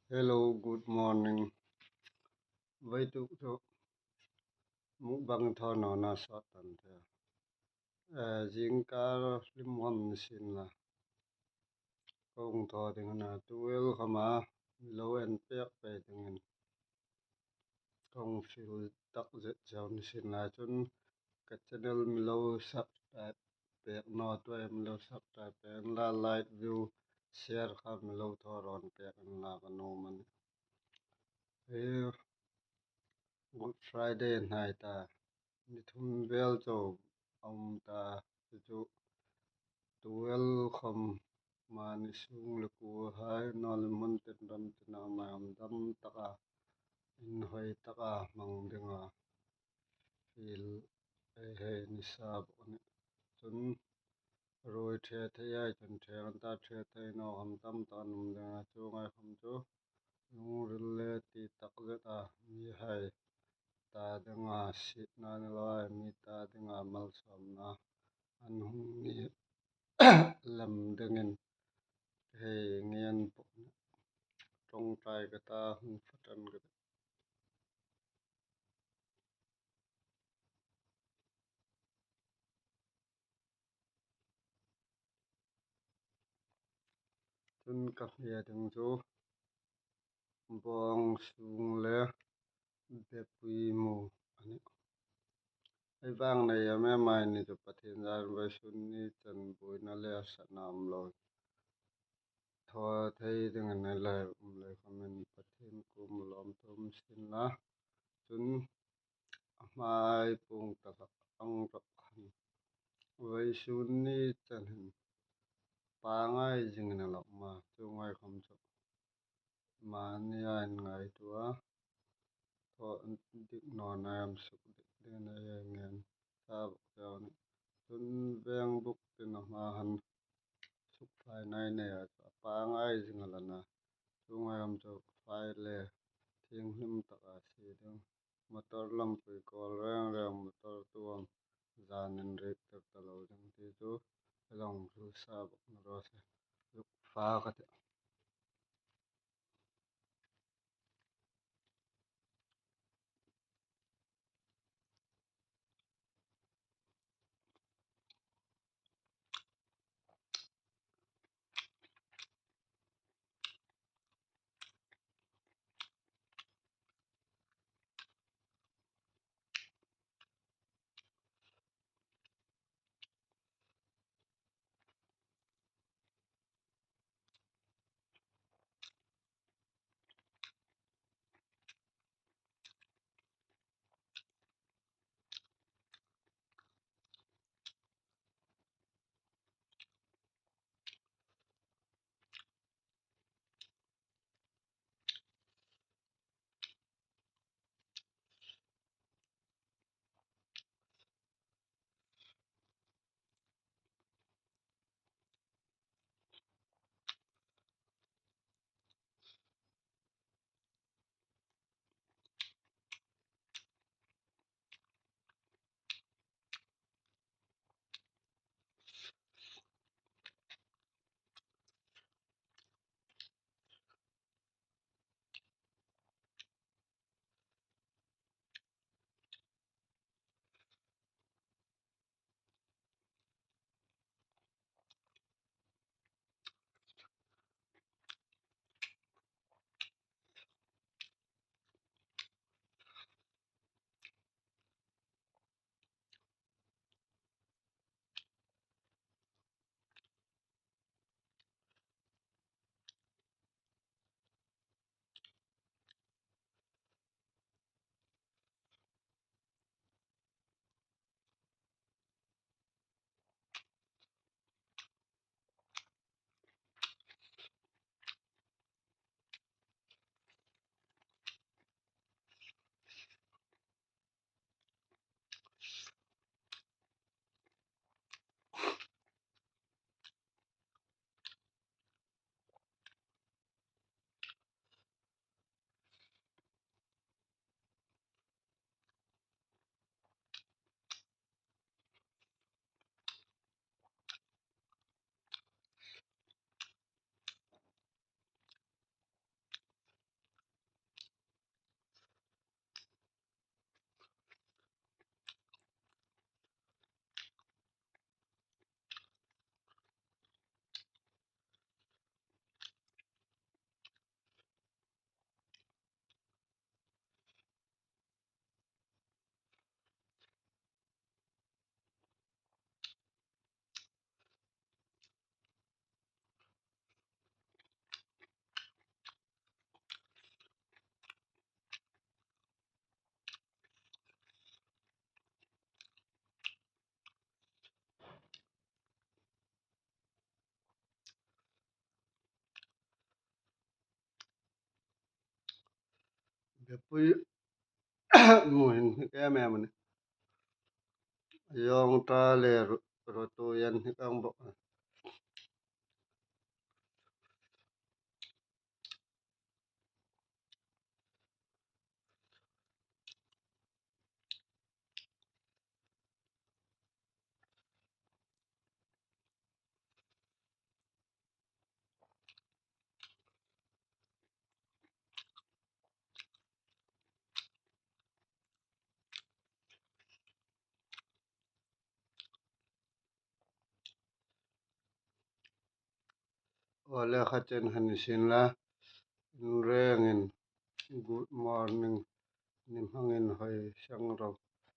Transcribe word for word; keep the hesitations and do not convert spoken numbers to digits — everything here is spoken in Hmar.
Hello, good morning. Vawituk chu mukbang thaw nawna sawt an tia. Eh, zingkar hlim ngam ni sin la. Kong thaw ding a na, tuel khawma mi lo en pek pek dingin kong fiel tak zet zo ni sin la chun ka channel mi lo subscribe pek naw, tuai mi lo subscribe pek la, like, view, share kha mi lo thaw rawn pek inla ka nuom a nih. Hi Good Friday hnai ta, ni thum vel chau a um ta, chu chu tuel khawm mani sung le kuo hai naw le hmun tin ram tina mai am dam taka, inhawi taka hmang dinga fiel hei hei ni sa bawk a nih. Chun ruoi ṭhe thei ai chun ṭhe an ta, ṭhe thei naw khawm tam tak an um dinga, chu ngai khawm chu lungril le ti tak zeta mi hai ta dinga sietna ni lo ai, mi ta dinga malsawmna an hung ni lem dingin hei ngen bawk a nih. Ṭawngṭai ka ta, hung fak ṭan ka ta. Chun ka hmia ding chu bawng sung le bepui mu a nih. Ei vang nei em em a ni chu Pathien zârin vawisun ni chen buoina le a sana um lo thaw thei dingin ei la um lei khawmin Pathien kuomah lawmthu um sin la. Chun a hmai pung ta hlak ang rak khan vawisun ni chen hin pangngai zingin a lawm a, chu ngai khawm chu mani a inngaituo a, thaw dik nawna am suk dik dingin ei ngen sa bawk tiu a nih. Chun veng buk tin a hma han suk fai nai nei a, a pangngai zing a la na, chu ngai khawm chu fai le thienghlim taka sie ding. Motor lampui kawl reng reng, motor tu am zanin rik tir ta lo ding ti chu ei la hung hril sa bawk ni raw se. Zuk fak a tih. Pui mu hin hnik em em a nih. Zawngṭa le ro-, rotu an hnik ang bawk. Aw le, kha chen khan ni sien la, in rengin, good morning, ni hmangin hoi sang ro.